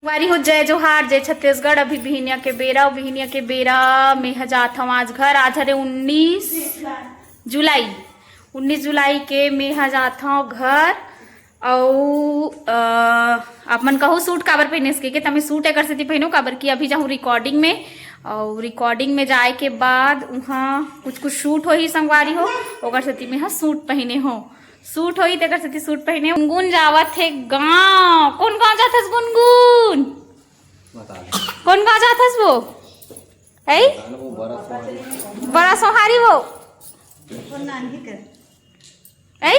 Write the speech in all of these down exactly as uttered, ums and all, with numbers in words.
संगवारी हो, जय जोहार, जय छत्तीसगढ़। अभी बिहनिया के बेरा, अउ बिहनिया के बेरा में ह जात हव आज घर। आज हरे उन्नीस जुलाई, उन्नीस जुलाई के में ह जात हव घर। अउ, अ, आप मन कहू सूट काबर पहिने हस के, त मैं सूट एकर सेती पहिनों काबर कि अभी जाहूँ रिकॉर्डिंग में, अउ रिकॉर्डिंग में जाए के बाद उहाँ कुछ कुछ शूट होही संगवारी हो, ओकर सेती में ह सूट पहिने हों। सूट होही तेकर सेती सूट पहिने। गुनगुन जावत हे गाँव। कोन गाँव जाथस गुनगुन? बता दे। कोन गाँव जाथस वो? ऐ? बता ना, वो बड़ा सोहारी। बड़ा सोहारी वो। ऐ?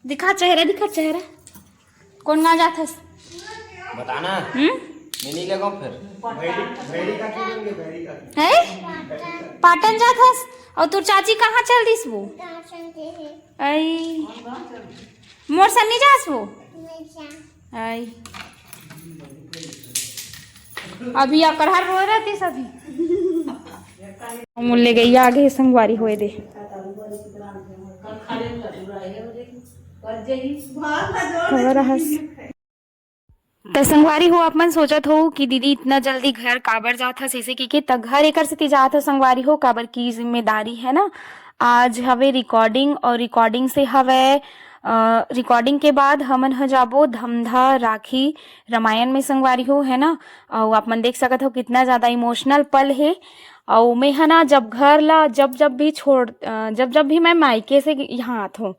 दिखा चेहरा, दिखा चेहरा। कोन गाँव जाथस? बताना। हम्म? मैं नहीं लेगा फिर। है? पाटन जाथस? अउ तोर चाची कहाँ चल दिस वो? ऐ। मोर सन नहीं जास वो? ऐ। अभी अकरहा रो रहतिस अभी। मोर ले गई आगे संगवारी होए दे। खबर हस। त संगवारी हो, आप मन सोचत हो कि दीदी इतना जल्दी घर काबर जात हस, ऐसे कहिके, त घर एकर सेती जात हस संगवारी हो, काबर की जिम्मेदारी है ना। आज हवे रिकॉर्डिंग अउ रिकॉर्डिंग से हवे, अ, रिकॉर्डिंग के बाद हमन ह जाबो धमधा राखी रामायण में संगवारी हो, है ना। अउ आप मन देख सकत हो कितना ज्यादा इमोशनल पल हे। अउ मैं ह ना जब घर ला जब जब भी छोड़, अ, जब जब भी मैं मायके से यहाँ आत हूँ,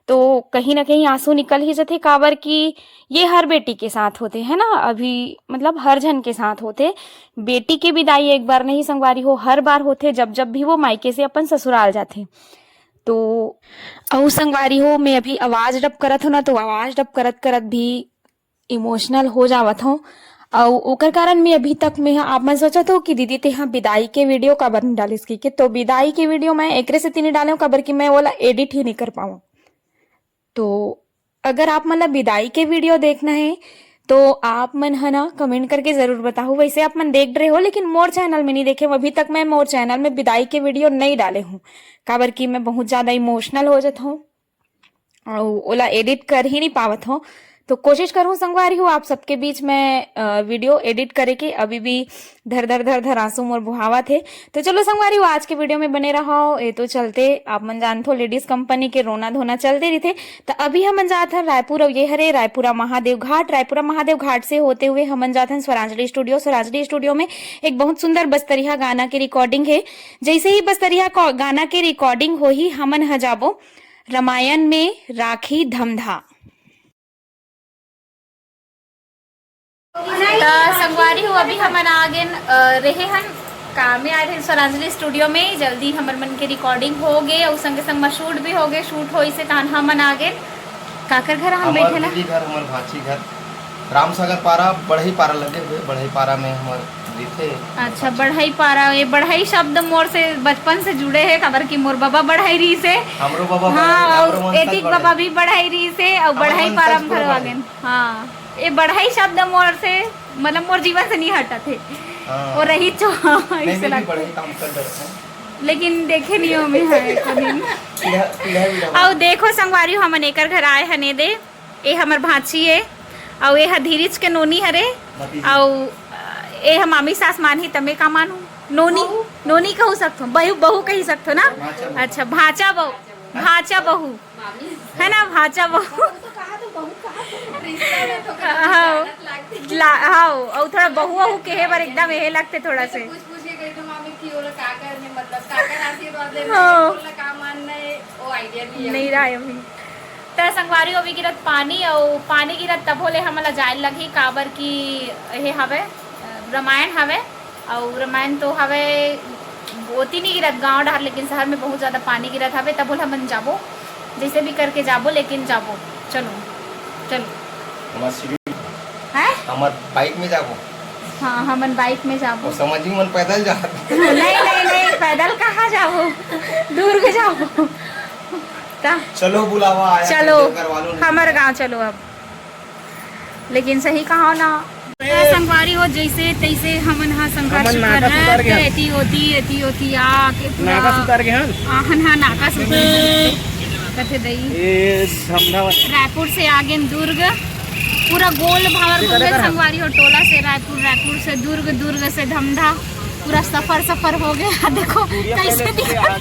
तो कहीं ना कहीं आंसू निकल ही जथे, काबर कि ये हर बेटी के साथ होथे, है ना। अभी मतलब हर झन के साथ होथे। बेटी के विदाई एक बार नहीं संगवारी हो, हर बार होथे, जब जब भी वो मायके से अपन ससुराल जाथे। तो अउ संगवारी हो, मैं अभी आवाज डब करत हूँ ना, तो आवाज डब करत करत भी इमोशनल हो जावत हूँ। अउ ओकर कारण मैं अभी तक मैं, आप मन सोचत हो कि दीदी तेहा विदाई के वीडियो काबर नहीं डालिस कहिके, तो विदाई के वीडियो मैं एकरे सेती नहीं डाले हूँ, काबर कि मैं ओला एडिट ही नहीं कर पाऊँ। तो अगर आप मन ला विदाई के वीडियो देखना है, तो आप मन ह ना कमेंट करके जरूर बताहू। वैसे आप मन देख रहे हो, लेकिन मोर चैनल में नहीं देखे हो अभी तक। मैं मोर चैनल में विदाई के वीडियो नहीं डाले हूँ, काबर कि मैं बहुत ज्यादा इमोशनल हो जात हूँ अउ ओला एडिट कर ही नहीं पावत हूँ। तो कोशिश करूँ संगवारी हो, आप सबके बीच में, अ, वीडियो एडिट करे के। अभी भी धर धर धर धर आंसू मोर बुहावत हे। तो चलो संगवारी हो, आज के वीडियो में बने रहो। ये तो चलते आप मन जानथो, लेडीज कंपनी के रोना धोना चलते रहिथे। त अभी हमन जात हन रायपुर, अउ ये हरे रायपुरा महादेव घाट। रायपुरा महादेव घाट से होते हुए हमन जात हन स्वरांजलि स्टूडियो। स्वरांजलि स्टूडियो में एक बहुत सुंदर बस्तरिया गाना के रिकॉर्डिंग है। जैसे ही बस्तरिया को-, गाना के रिकॉर्डिंग होही, हमन ह जाबो रामायण में राखी धमधा। त संगवारी हो, अभी हमन आ गेन, अ, रहे हन, का में आए रहे स्वरांजलि स्टूडियो में। जल्दी हमर मन के रिकॉर्डिंग हो गे अउ संगे संग म शूट भी हो गे। शूट होइसे तहन हमन आ गेन। काकर घर हम हमर बैठे ना? दीदी घर, हमर भांची घर, रामसागर पारा, बढ़ई पारा लगे हुए, बढ़ई पारा में हमर रहिथे। अच्छा, बढ़ई पारा, ये बढ़ई शब्द मोर से बचपन से जुड़े हे, काबर कि मोर बाबा बढ़ई रहिस हे। हमरो बाबा हाँ, बढ़ई, अउ हमरो वंशज एतिक बढ़ई। बाबा भी बढ़ई रहिस हे, अउ हमर बढ़ई वंशज पारा में पूरा घलो आ बढ़ई। गेन। हाँ, ये बढ़ई शब्द मोर से, मतलब, मोर जीवन से नहीं हटत हे। हाँ। वो रही चो, नहीं, ऐसे मैं भी लगता बढ़ई है। काम कर डरता हूँ। लेकिन देखे नहीं हो मैं है एको दिन। पीढ़ा, पीढ़ा, पीढ़ा। अउ देखो संगवारी, हमन एकर घर आए हने दे, ए हमर भांची ए, अउ ए ह धीरज के नोनी हरे, भतीजी। अउ ए ह मामी सास मानही, त मैं का मानहूं? नोनी, बहू। नोनी कहू सकथो, बहू, बहू कही सकथो ना? भांचा बहू। अच्छा, भांचा बहू, भांचा बहू, है ना, भांचा बहू। हाँ, ला-, हाँ, अउ थोड़ा बहू, बहू कहे बर एकदम एहे लगथे थोड़ा से। पूछ पूछ के कही तो मामी कि ओला का करने, मतलब, का कर आशीर्वाद लेना है, हाँ। ओला का मानना है, वो आइडिया नहीं है। नहीं रहा है अभी। त संगवारी, अभी गिरत पानी, अउ पानी गिरत तभो ले हमन ला जाए लगही, काबर कि हे हवे, अ, रामायण हवे, अउ रामायण तो हवे ओती नहीं गिरत गांव डहर, लेकिन शहर में बहुत ज्यादा पानी गिरत हवे, तभो ले हमन जाबो, जैसे भी करके जाबो, लेकिन जाबो। चलो, चलो। हमार सीढ़ी हैं? हमर बाइक में जाबो। हाँ, हमन बाइक में जाबो। अउ समझी मन पैदल जात। नहीं, नहीं, नहीं, पैदल कहाँ जाबो? दुर्ग जाबो। ता चलो, बुलावा आया, चलो, तो करवा लो, नहीं हमर तो। गाँव चलो अब। लेकिन सही कहा ना, ए। संगवारी हो, जैसे तैसे हमन हा संघर्ष करत एती ओती, एती ओती आके पूरा नाका सुतार के हन। आहन हा नाका सुतार के कथे दई। ए, धमधा वाला। रायपुर से आगेन दुर्ग। पूरा गोल भावर घूम गए संगवारी हो, टोला से रायपुर, रायपुर से दुर्ग, दुर्ग से धमधा, पूरा सफर सफर हो गया। देखो कैसे दिखा,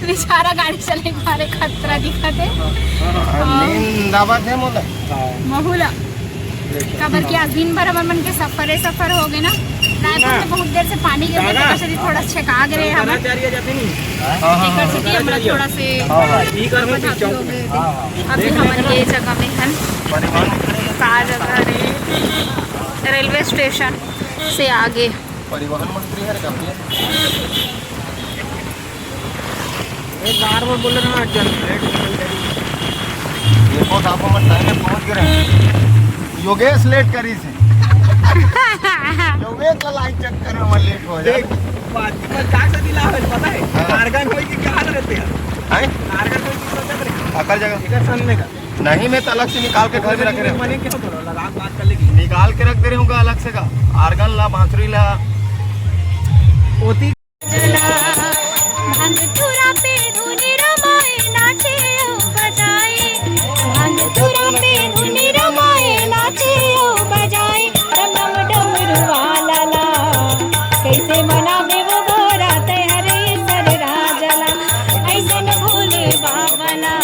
बेचारा गाड़ी चले मारे खतरा दिखा थे। हाँ, नींद आवत हे मोला। महूला। काबर कि आज दिन भर हमर मन के सफरे सफर हो गए ना। रायपुर में बहुत देर से पानी गिर रहा था, थोड़ा छेका गए हमर। हाँ, हाँ, हाँ। हमला थोड़ा से अभी हमन ये जगह में हन। का जगह रे? रेलवे स्टेशन से आगे। परिवहन मंत्री हर का? एक बार वो बोल रहा हूँ, अर्जेंट, लेट निकल गई। देखो साहब, हमर टाइम में पहुंच गए हैं। योगेश लेट करी से। योगेश ला लाइन चक्कर में लेट हो जाए। देख, बात की मजाक से दिला है, पता है? हाँ। आर्गन कोई की कहाँ रहते हैं? हैं? आर्गन कोई की सोचत रहे। अकल जगह। इधर सामने का। नहीं, मैं तो अलग से निकाल के घर में रख रहे हूँ। मने क्या बोला? रात बात कर लेगी। निकाल के रख दे रहे हूँ अलग से का। आर्गन ला, बांसुरी ला। ओती भांग धतूरा पे धुनी रमाए नाचे ओ बजाए, भांग धतूरा पे धुनी रमाए नाचे ओ बजाए, डम डम डमरू वाला ला, कैसे मनावे वो गोरा तैं हरे सर राजा ला, ऐसन भोले बाबा ला,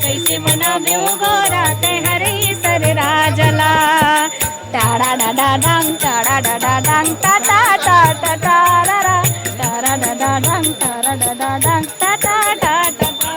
कैसे मनावे वो गोरा तैं हरे सर राजा ला। टाड़ा डा डा डंग, टाड़ा डा डा डंग, टा टा टा टा टा रा रा। टाड़ा डा डा डंग, टाड़ा डा डा डंग, टा टा टा टा टा।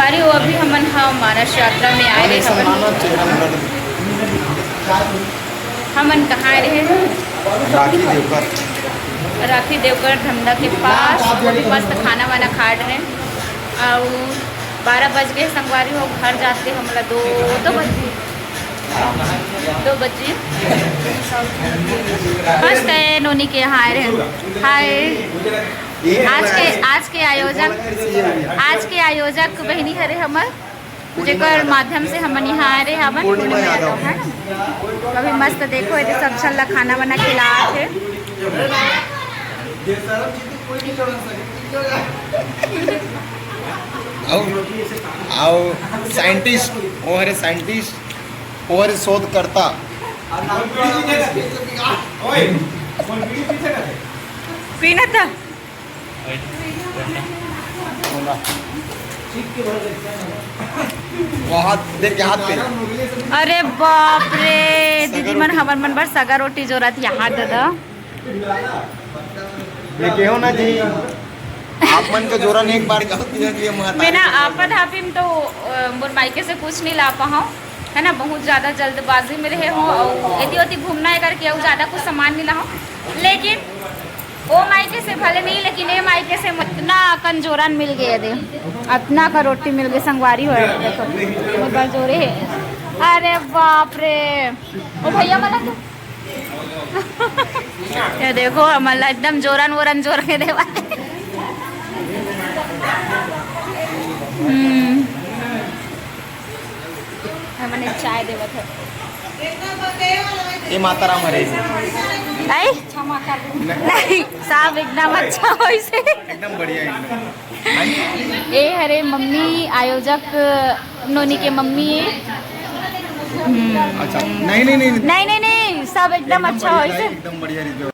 अरे, वो अभी हमन ह मानस यात्रा में आए रहे हमन। हमन कहाँ आए रहे? राखी देवकर। राखी देवकर धमधा के पास, वो भी मस्त खाना वाना खा रहे। और बारह बज गए संगवारी हो, घर जाते हमला दो, दो बज गए। दो बजे। मस्त है, नोनी के यहाँ आए रहे। हाय। आज के, आज के आयोजक, आज के आयोजक बहिनी हरे हमर, जेकर माध्यम से हमन यहाँ आए रहे हवन, पूर्णिमा यादव। है ना? अभी मस्त देखो, ये सब छल्ला खाना वाना खिलात हे। आओ, आओ, साइंटिस्ट, वो हरे साइंटिस्ट, वो हरे शोधकर्ता। पीना था। वो हाथ देख के हाथ पे। अरे बाप रे, दीदी मन हमर मन बर सगा रोटी जोरत हे, हाथ दे दा। ये केहो ना जी, आप मन का जोरन एक बार गाओ, तीन के माता। मैं ना आपद हापिम तो, अ, मोर मायके से कुछ नहीं ला पाहूँ, है ना, बहुत ज़्यादा जल्दबाजी में रहे हूँ और एती ओती घूमना है करके और ज़्यादा कुछ सामान नहीं ला हूँ। लेकिन ओ मायके से भले नहीं, लेकिन ए मायके से अतना अकन जोरन मिल गए दे, अतना का रोटी मिल गए संगवारी हो। देखो, एक बार जोरे है। अरे बाप रे, ओ भैया मला तो ये देखो, हमन ला एकदम जोरन वोरन जोर के देवा। हम्म। हमन चाय देवत है। ए माता राम हरे। आई? नहीं, सब एकदम अच्छा होइसे। एकदम बढ़िया, एकदम। ए हरे मम्मी, आयोजक नोनी के मम्मी ए। हम्म। अच्छा, नहीं, नहीं, नहीं, नहीं। नहीं, नहीं, नहीं, सब एकदम अच्छा होइसे। एकदम बढ़िया रहिथे।